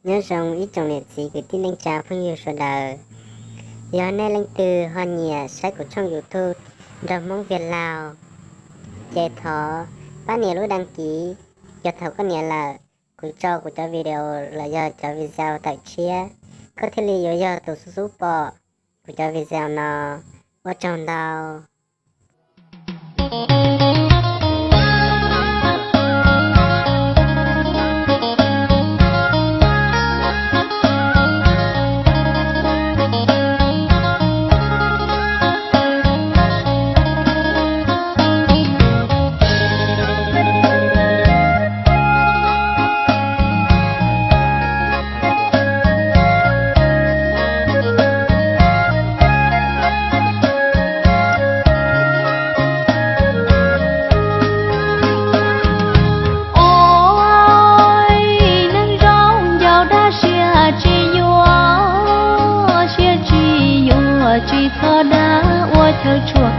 Nyob zoo ib tsoom niam txiv kwv tij neej tsa phooj ywg sawv daws. Yog nej leej twg ho nyiam saib kuv tshooj YouTube Nraug Hmoob Vias Laug, ces thov pab nias lub đăng ký. Yog thaum koj nias lawm, kuv tso kuv cov video los yog cov video tawm tshiab, koj thiaj li yuav yog tus xub xub pom kuv cov video no. Ua tsaug ntau. Ua neej zoo ncauj dag siab tsis yuav, siab tsis yuav, tsis txhob dag ua chaw tshuaj.